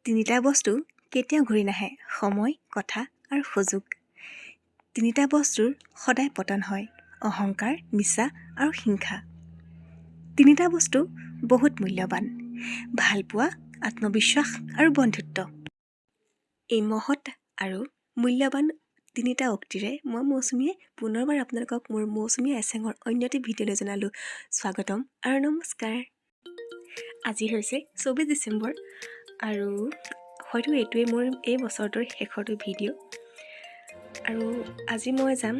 তিনিটা বস্তু কেতিয়াও ঘূৰি নাহে, সময়, কথা আৰু সুযোগ। তিনিটা বস্তুৰ সদায় পতন হয়, অহংকাৰ, মিছা আৰু হিংসা। তিনিটা বস্তু বহুত মূল্যৱান, ভালপোৱা, আত্মবিশ্বাস আৰু বন্ধুত্ব। এই মহৎ আৰু মূল্যৱান তিনিটা উক্তিৰে মই মৌচুমীয়ে পুনৰবাৰ আপোনালোকক মোৰ মৌচুমী আইচেঙৰ অন্য এটি ভিডিঅ'লৈ জনালোঁ স্বাগতম আৰু নমস্কাৰ। আজি হৈছে 24 ডিচেম্বৰ আৰু হয়তো এইটোৱে মোৰ এই বছৰটোৰ শেষৰটো ভিডিঅ'। আৰু আজি মই যাম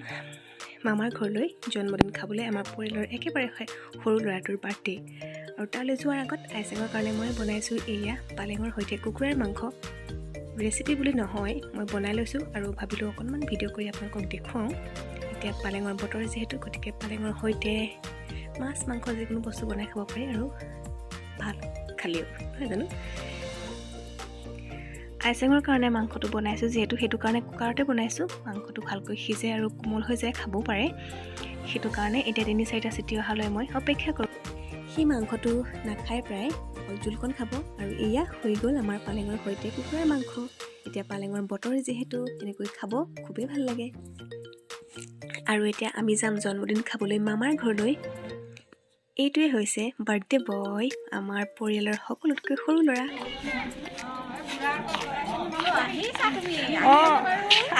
মামাৰ ঘৰলৈ জন্মদিন খাবলৈ, আমাৰ পৰিয়ালৰ একেবাৰে সৰু ল'ৰাটোৰ বাৰ্থডে। আৰু তালৈ যোৱাৰ আগত আইচেঙৰ কাৰণে মই বনাইছোঁ এয়া পালেঙৰ সৈতে কুকুৰাৰ মাংস। ৰেচিপি বুলি নহয়, মই বনাই লৈছোঁ আৰু ভাবিলোঁ অকণমান ভিডিঅ' কৰি আপোনালোকক দেখুৱাওঁ। এতিয়া পালেঙৰ বতৰ যিহেতু, গতিকে পালেঙৰ সৈতে মাছ, মাংস যিকোনো বস্তু বনাই খাব পাৰি আৰু ভাল খালেও নহয় জানো? আইচেঙৰ কাৰণে মাংসটো বনাইছোঁ যিহেতু, সেইটো কাৰণে কুকাৰতে বনাইছোঁ। মাংসটো ভালকৈ সিজে আৰু কোমল হৈ যায়, খাবও পাৰে, সেইটো কাৰণে। এতিয়া তিনি চাৰিটা চিটি অহালৈ মই অপেক্ষা কৰোঁ। সি মাংসটো নাখায় প্ৰায়, অকল জোলকণ খাব। আৰু এয়া হৈ গ'ল আমাৰ পালেঙৰ সৈতে কুকুৰাৰ মাংস। এতিয়া পালেঙৰ বতৰ যিহেতু, এনেকৈ খাব খুবেই ভাল লাগে। আৰু এতিয়া আমি যাম জন্মদিন খাবলৈ মামাৰ ঘৰলৈ। এইটোৱে হৈছে বাৰ্থডে বয়, আমাৰ পৰিয়ালৰ সকলোতকৈ সৰু ল'ৰা। অঁ,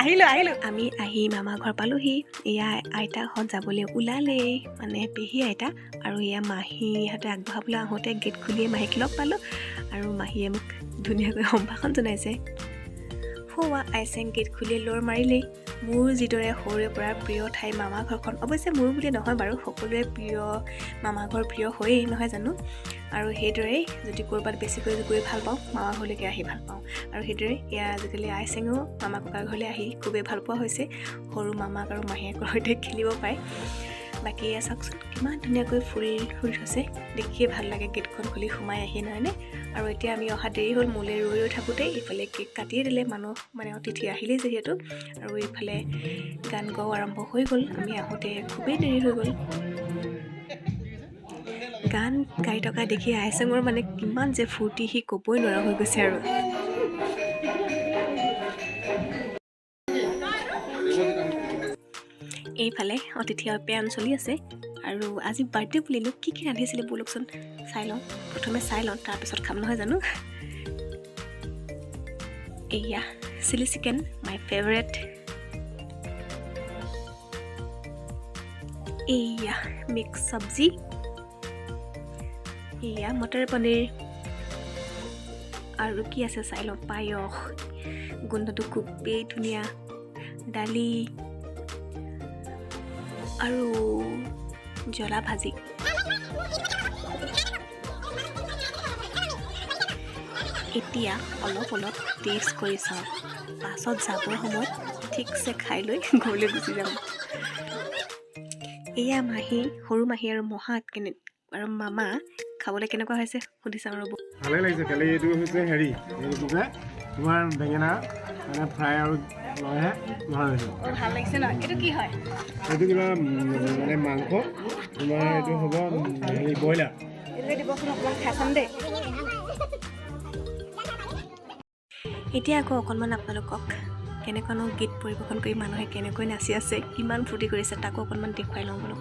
আহিলোঁ আহিলোঁ। আমি আহি মামা ঘৰ পালোহি। এয়া আইতাহঁত যাবলৈ ওলালেই, মানে পেহী আইতা আৰু এয়া মাহীহঁতে আগবঢ়াবলৈ আহোঁতে গেট খুলিয়ে মাহীক লগ পালোঁ আৰু মাহীয়ে মোক ধুনীয়াকৈ সম্ভাষণ জনাইছে। সৌৱা আইচেং গেট খুলিয়ে লৰ মাৰিলেই। মোৰ যিদৰে সৰুৰে পৰা প্ৰিয় ঠাই মামা ঘৰখন, অৱশ্যে মোৰ বুলি নহয় বাৰু, সকলোৰে প্ৰিয় মামা ঘৰ প্ৰিয় হয়েই নহয় জানো? আৰু সেইদৰেই যদি ক'ৰবাত বেছিকৈ গৈ ভাল পাওঁ, মামা ঘৰলৈকে আহি ভাল পাওঁ। আৰু সেইদৰে এয়া আজিকালি আইচেঙো মামা ককাৰ ঘৰলৈ আহি খুবেই ভাল পোৱা হৈছে, সৰু মামাক আৰু মাহীয়েকৰ সৈতে খেলিব পায়। বাকী এয়া চাওকচোন, কিমান ধুনীয়াকৈ ফুল ৰুই থৈছে, দেখিয়ে ভাল লাগে গেটখন খুলি সোমাই আহি, নহয়নে? আৰু এতিয়া আমি অহা দেৰি হ'ল, মোলৈ ৰৈ ৰৈ থাকোঁতেই ইফালে কেক কাটিয়ে দিলে। মানুহ মানে অতিথি আহিলেই যিহেতু, আৰু এইফালে গান গোৱাও আৰম্ভ হৈ গ'ল। আমি আহোঁতে খুবেই দেৰি হৈ গ'ল। গান গাই থকা দেখি আইচেঙৰ মানে কিমান যে ফূৰ্তি, সি ক'বই নোৱাৰা হৈ গৈছে। আৰু এইফালে অতিথি আপ্যায়ন চলি আছে। আৰু আজি বাৰ্থডে বুলিনো কি কি ৰান্ধিছিলে ব'লকচোন চাই লওঁ। প্ৰথমে চাই লওঁ, তাৰপিছত খাম, নহয় জানো? এয়া চিলি চিকেন, my favourite. এয়া মিক্স চব্জি। এয়া মটৰ পনীৰ। আৰু কি আছে চাই লওঁ। পায়স, গোন্ধটো খুবেই ধুনীয়া। দালি আৰু জ্বলা ভাজি। এতিয়া অলপ অলপ টেষ্ট কৰি চাওঁ, পাছত যাবৰ সময়ত ঠিকছে খাই লৈ ঘৰলৈ গুচি যাম। এয়া মাহী, সৰু মাহী আৰু মহা কেনে আৰু মামা খাবলৈ কেনেকুৱা হৈছে সুধি চাওঁ ৰ'ব। ভালেই লাগিছে খালি। এইটো হৈছে হেৰি, এইটো কি কয় তোমাৰ, বেঙেনা মানে ফ্ৰাই আৰু লয়হে ভাল হৈছে। ভাল লাগিছে ন? এইটো কি হয়? এইটো কিবা মানে মাংস তোমাৰ, এইটো হ'ব হেৰি ব্ৰইলাৰ। এইটোকে দিবচোন, অকণমান খাই চাম দেই। এতিয়া আকৌ অকণমান আপোনালোকক কেনেকুৱানো গীত পৰিৱেশন কৰি মানুহে কেনেকৈ নাচি আছে, কিমান ফূৰ্তি কৰিছে, তাকো অকণমান দেখুৱাই লওঁ বোলো।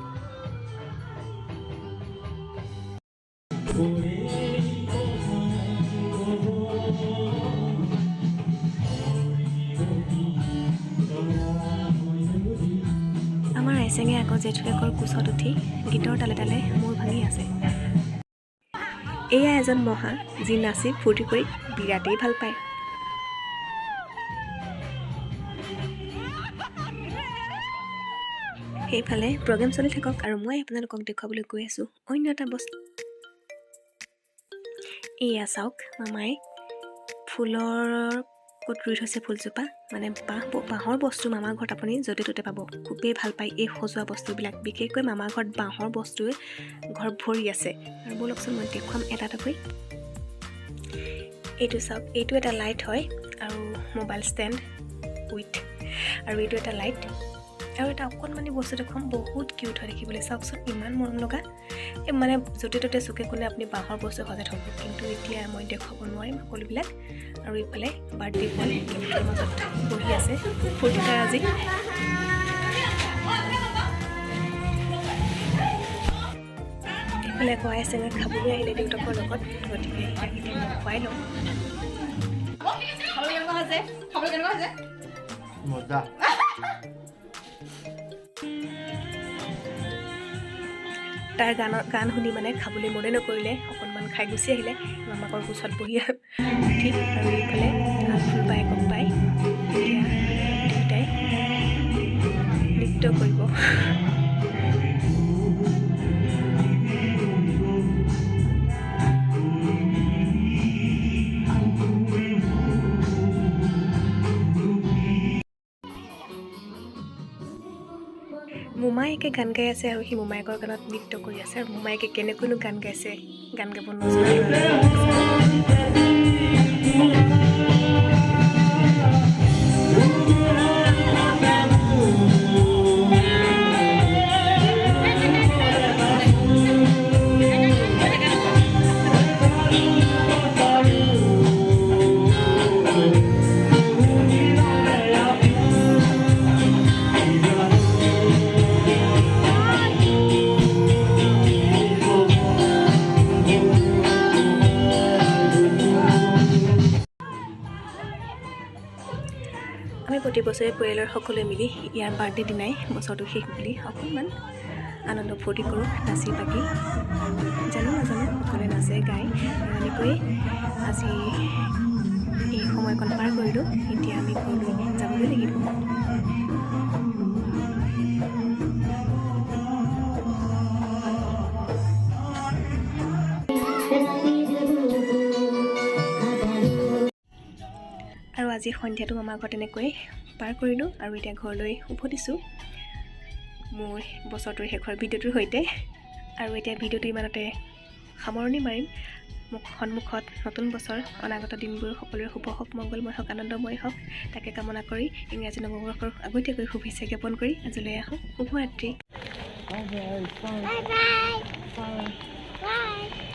আমাৰ আইচেঙে আকৌ জেঠুৱেকৰ কোচত উঠি গীতৰ তালে তালে মূৰ ভাঙি আছে। এয়া এজন মহা, যি নাচি ফূৰ্তি কৰি বিৰাটেই ভাল পায়। সেইফালে প্ৰগ্ৰেম চলি থাকক আৰু মই আপোনালোকক দেখুৱাবলৈ গৈ আছোঁ অন্য এটা বস্তু। এয়া চাওক, মামাই ফুলৰ ক'ত ৰুই থৈছে ফুলজোপা। মানে বাঁহ, বাঁহৰ বস্তু মামাৰ ঘৰত আপুনি য'তে ত'তে পাব। খুবেই ভাল পায় এই সজোৱা বস্তুবিলাক, বিশেষকৈ মামাৰ ঘৰত বাঁহৰ বস্তুৱে ঘৰ ভৰি আছে। আৰু ব'লকচোন, মই দেখুৱাম এটা এটাকৈ। এইটো চাওক, এইটো এটা লাইট হয় আৰু মোবাইল ষ্টেণ্ড উইথ, আৰু এইটো এটা লাইট। আৰু এটা অকণমানি বস্তু দেখুৱাম, বহুত কিউট হয় দেখিবলৈ। চাওকচোন, ইমান মৰম লগা। এই মানে য'তে ত'তে চুকে কোণে আপুনি বাঁহৰ বস্তু সজাই থ'ব, কিন্তু এতিয়া মই দেখুৱাব নোৱাৰিম সকলোবিলাক। আৰু ইফালে বাৰ্থডে বয় কেকৰ মাজত বহি আছে, ফূৰ্তি তাৰ আজি। এইফালে খুৱাই আছে, খাবলৈ আহিলে দেউতাকৰ লগত, গতিকে ইয়াক এতিয়া মই খুৱাই লওঁ। খাবলৈ কেনেকুৱা হৈছে? খাবলৈ কেনেকুৱা হৈছে? মজা। তাৰ গান শুনি মানে খাবলৈ মনে নকৰিলে, অকণমান খাই গুচি আহিলে মামাকৰ কোচত বহি উঠি। আৰু এইফালে আলফুল বায়েকক পাই এতিয়া দুয়োটাই নৃত্য কৰিব। মোমায়েকে গান গাই আছে আৰু সি মোমায়েকৰ গানত নৃত্য কৰি আছে। আৰু মোমায়েকে কেনেকৈনো গান গাইছে, গান গাব নজনা ল'ৰা। আমি প্ৰতি বছৰে পৰিয়ালৰ সকলোৱে মিলি ইয়াৰ বাৰ্থডে দিনাই বছৰটো শেষ বুলি অকণমান আনন্দ ফূৰ্তি কৰোঁ, নাচি বাগি আৰু জানো নাজানো সকলোৱে নাচে গায়। আৰু এনেকৈয়ে আজি এই সময়কণ পাৰ কৰিলোঁ। এতিয়া আমি ঘৰলৈ যাবগৈ লাগিব। আৰু আজি সন্ধিয়াটো মামাৰ ঘৰত এনেকৈয়ে পাৰ কৰিলোঁ আৰু এতিয়া ঘৰলৈ উভতিছোঁ মোৰ বছৰটোৰ শেষৰ ভিডিঅ'টোৰ সৈতে। আৰু এতিয়া ভিডিঅ'টো ইমানতে সামৰণি মাৰিম। মোক সন্মুখত নতুন বছৰ, অনাগত দিনবোৰ সকলোৰে শুভ হওক, মংগলময় হওক, আনন্দময় হওক, তাকে কামনা কৰি ইংৰাজী নৱবৰ্ষৰ আগতীয়াকৈ শুভেচ্ছা জ্ঞাপন কৰি আজিলৈ আহোঁ। শুভৰাত্ৰি। Bye. Bye bye. Bye.